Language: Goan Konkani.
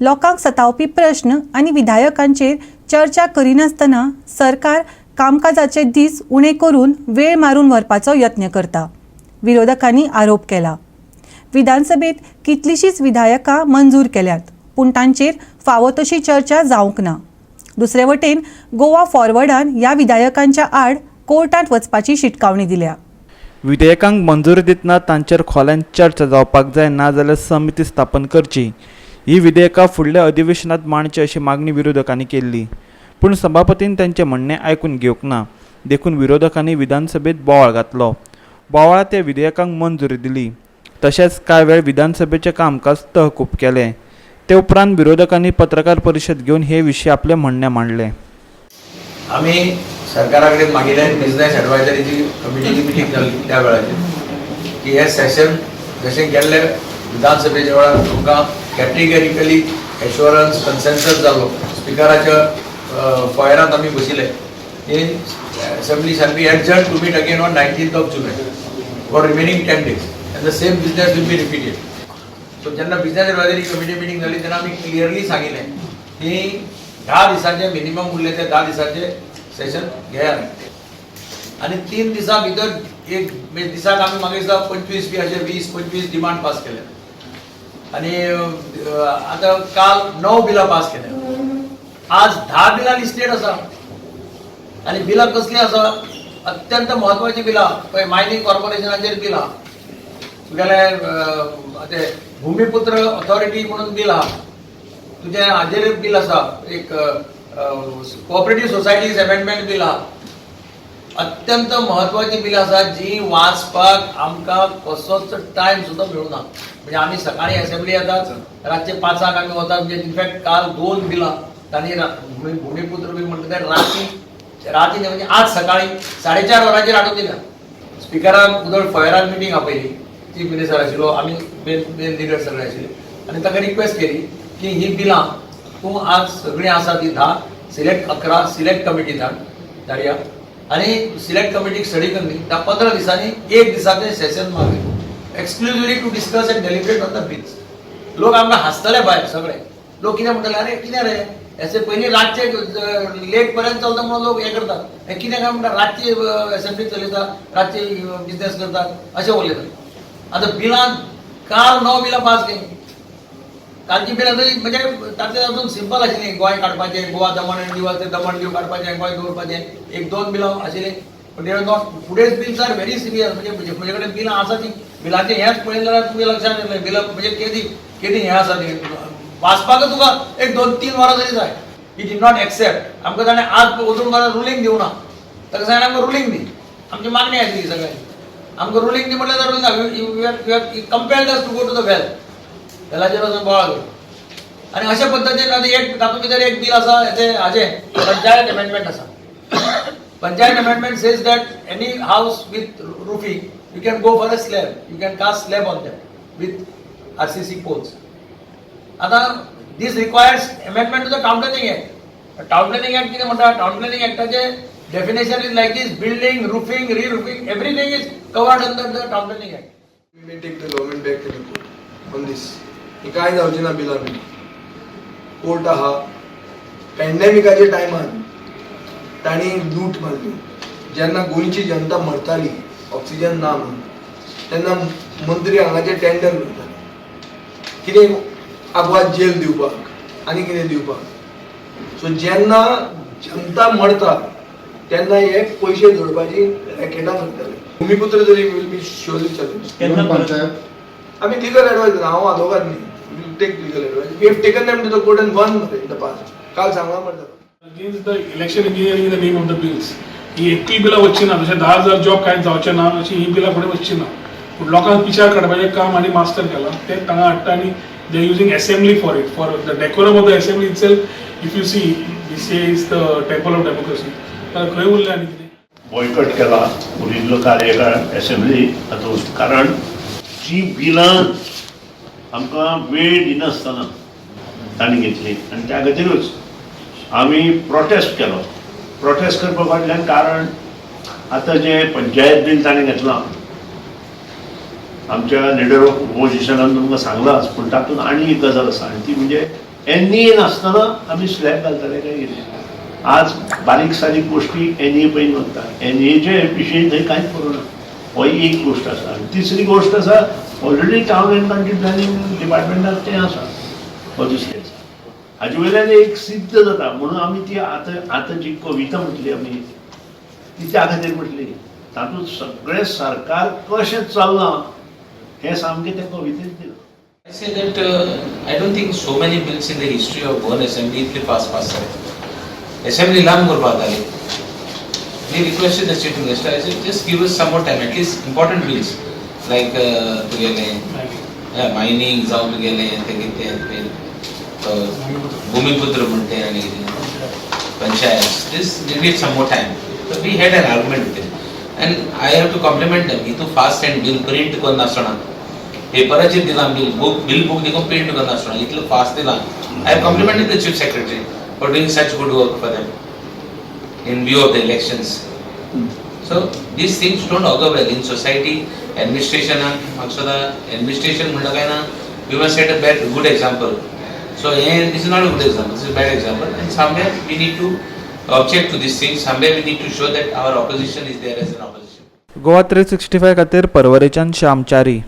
लोकांक सतावपी प्रश्न आनी विधायकांचेर चर्चा करिनासतना सरकार कामकाजाचे दीस उणे करून वेळ मारून व्हरपाचो यत्न करता, विरोधकांनी आरोप केला. विधानसभेत कितलीशींच विधायकां मंजूर केल्यात, पूण तांचेर फावो तशी चर्चा जावंक ना. दुसरे वटेन गोवा फॉरवर्डान ह्या विधायकांच्या आड कोर्टांत वचपाची शिटकावणी दिल्या. विधेयकांक मंजुरी दितना तांचेर खोलायेन चर्चा जावपाक जाय, नाजाल्यार समिती स्थापन करची, ही विधेयकां फुडल्या अधिवेशनात मांडची अशी मागणी विरोधकांनी केल्ली. पूण सभापतीन तांचें म्हणणें आयकून घेवंक ना. देखून विरोधकांनी विधानसभेत बोवाळ घातलो. बोवाळांत त्या विधेयकांक मंजुरी दिली. तशेंच कांय वेळ विधानसभेचें कामकाज तहकूब केलें. ते उपरांत विरोधकांनी पत्रकार परिशद घेवन हे विशीं आपलें म्हणणें मांडलें. आमी सरकारा कडेन मागिल्ले, बिझनेस एडवायजरीची कमिटीची मिटींग जाल्ली त्या वेळाचेर, की हे सेशन जशें गेल्ले विधानसभेच्या वेळार तुमकां कॅटेगरिकली एश्योरन्स कन्सेन्सस जाल्लो, स्पिकराच्या फॉयरांत आमी बशिल्ले की assembly shall be adjourned to meet again on 19th of July for remaining 10 days and the same business will be repeated. So जेन्ना बिझनेस एडवायजरी कमिटी मिटींग जाली तेन्ना आमी क्लियरली सांगिल्लें की 10 दिसांचे मिनिमम उरले ते 10 दिसांचे सेशन घेयात आनी 3 दिसां भितर एक म्हणजे दिसाक आमी म्हाका दिसता 25 बी अशे 20-25 डिमांड पास केले आनी आतां काल णव बिलां पास केल्या. आज 10 बिलां लिस्टेड आसा आनी बिलां कसलीं आसा? अत्यंत म्हत्वाचीं बिलां. पळय, मायनींग कॉर्पोरेशनाचेर बिल आहा तुगेले, ते भुमिपुत्र ऑथॉरिटी म्हणून बील आहा तुजें, हाजेर बील आसा, एक कोऑपरेटीव सोसायटीज अमेंडमेंट बील आहा. अत्यंत म्हत्वाची बिलां आसा जी वाचपाक आमकां कसोच टायम सुद्दां मेळुना. म्हणजे आमी सकाळी असेंब्ली येतात, रातचे 5 आंक आमी वतात. म्हणजे इनफॅक्ट काल दोन बिलां तांणी भुमिपुत्र बील म्हणटा ते राती राती न्ही, म्हणजे आज सकाळी 4:30 वरांचेर हाडून दिल्या. स्पिकरान उदळ फॉयरान मिटींग आपयली. चीफ मिनिस्टर आशिल्लो, आमी मेन मेन लिडर सगळे आशिल्ले आनी ताका रिक्वेस्ट केली की ही बिलां तूं आज सगळीं आसा ती 10 सिलेक्ट, 11 सिलेक्ट कमिटी धाड, धाडया आनी सिलेक्ट कमिटीक स्टडी करनी 10-15 दिसांनी एक दिसाचें Seshan मागय exclusively to discuss and deliberate on the bills. लोक आमकां हांसतले भायर. सगळे लोक कितें म्हणटले, "अरे, कितें रे?" हेचे पयलीं रातचे लेट पर्यंत चलता म्हणून लोक हे करतात. हे कितें काय म्हणटा, रातची असेंब्ली चलयता, रातची बिझनेस करतात अशें उलयतात. आतां बिलां काल णव बिलां पास केली. कालची बिलां तरी म्हणजे तातूंत अजून सिंपल आशिल्ली. गोंय काडपाचें, गोवा दमण आनी दीव आसा ते दमण दीव काडपाचें, गोंय दवरपाचें, एक दोन बिलां आशिल्लीं. पण they are not, today's bills are very serious. म्हणजे म्हजे कडेन बिलां आसा ती, बिलाचें हेंच पळयलें जाल्यार तुमच्या लक्षात येतलें, बिलां म्हणजे केदी केदी हें आसा ती. वाचपाकच तुका एक 2-3 वरां तरी जाय. He did not accept. आमकां ताणें आज अजून म्हाका रुलींग दिवना. ताका सांगलें, आमकां रुलींग दी. आमची मागणी आशिल्ली सगळ्यांची, आमकां रुलींग दी म्हटल्यार ruling compelled us to go to the well. वेलाचेर वचून बोवाळ करू आनी अशा पद्दतीन आतां एक तातूंत भितर एक बील आसा तें हाजें पंचायत अमेंडमेंट आसा. Panchayat amendment says that any house with roofing, you can go for a slab, you can cast slab on that with RCC poles. आतां this requires amendment to the Town Planning Act. Town Planning Act कितें म्हणटा? टाउन प्लॅनिंग ऍक्टाचे definition is like this: building, roofing, re roofing, everything is covered under the Town Planning Act. We may take the government back to the court on this. ही काय जावची ना बिलां बी. कोर्ट आहा. पॅन्डेमिकाच्या टायमार तांणी लूट मारली. जेन्ना गोंयची जनता मरताली ऑक्सिजन ना म्हणून, तेन्ना मंत्री हांगाचे टेंडर करताले कितें आगवाद जेल दिवपाक आनी कितें दिवपाक. सो जेन्ना जनता मरता तेन्ना हे पयशे जोडपाची रॅकेटां करताले. भुमिपुत्र तरी will be surely challenge. केन्ना परत? पंचायत. आमी लिगल एडवायस, हांव आदवोगाद न्ही, will take legal advice. We have taken them to the court and won in the past. काल सांगला मरे. Against the election engineering in the name of the bills. ही एकूय बिलां वचची ना. जशें 10,000 जॉब कांयच जावचें ना, अशी ही बिलां फुडें वचची ना. पूण लोकांक पिशार काडपाचें काम आनी मास्टर केलां तें तांगा हाडटा आनी they using assembly for it, for the decorum of the assembly itself. If you see, this is the temple of democracy. खंय उरलें आनी कितें? बॉयकट केला उरिल्लो कार्यकाळ एसेंब्ली हातूंत, कारण जी बिलां आमकां वेळ दिनासतना तांणी घेतली आनी त्या खातीरूच आमी प्रोटेस्ट केलो. प्रोटेस्ट करपा फाटल्यान कारण, आतां जें पंचायत बील ताणें घेतलां, आमच्या लिडर ऑफ ओपोजिशनान तुमकां सांगलांच, पूण तातूंत आनी एक गजाल आसा आनी ती म्हणजे एन ए नासतना आमी स्लॅब घालताले काय कितें? आज बारीक सारीक गोश्टी एन ए पयलीं वता. एन एचे विशयी थंय कांयच करूं ना. हो एक गोश्ट आसा. आनी तिसरी गोश्ट आसा, already town and country planning डिपार्टमेंटात तें आसा. हो दुसरी आसा. हाजे वयल्यान एक सिद्ध जाता म्हणून आमी ती आतां आतां जी कविता म्हटली आमी ती त्या खातीर म्हटली. तातूंत सगळें सरकार कशें चल्लां हें सामकें त्या कवितेंत दिलां. I say that I don't think so many bills in the history of Goan Assembly इतले fast pass जाले. Assembly लांब करपाक जाली. We requested the Chief Minister, I said, just give us some more time, at least important bills like तुगेलें mining जावं तुगेलें तें कितें तें भूमिपुत्र म्हणटे आनी कितें panchayat, this we need some more time. So we had an argument with him. And I have to compliment them. हितू fast and bill print करनासतना पेपराचेर दिलां बिल बुक, बिल बुक देखून प्रिंट करनासतना इतलो फास्ट दिलां. I have complimented the Chief Secretary for doing such good work for them in view of the elections. So these things don't augur well in society. Administration म्हाका administration म्हणलं काय ना, we must set a bad good example. So hey, this is not a good example, this is bad example, and somewhere we need to object to this thing. Somewhere we need to show that our opposition is there as an opposition. Goa 365 खातीर पर्वरेच्यान श्याम च्यारी.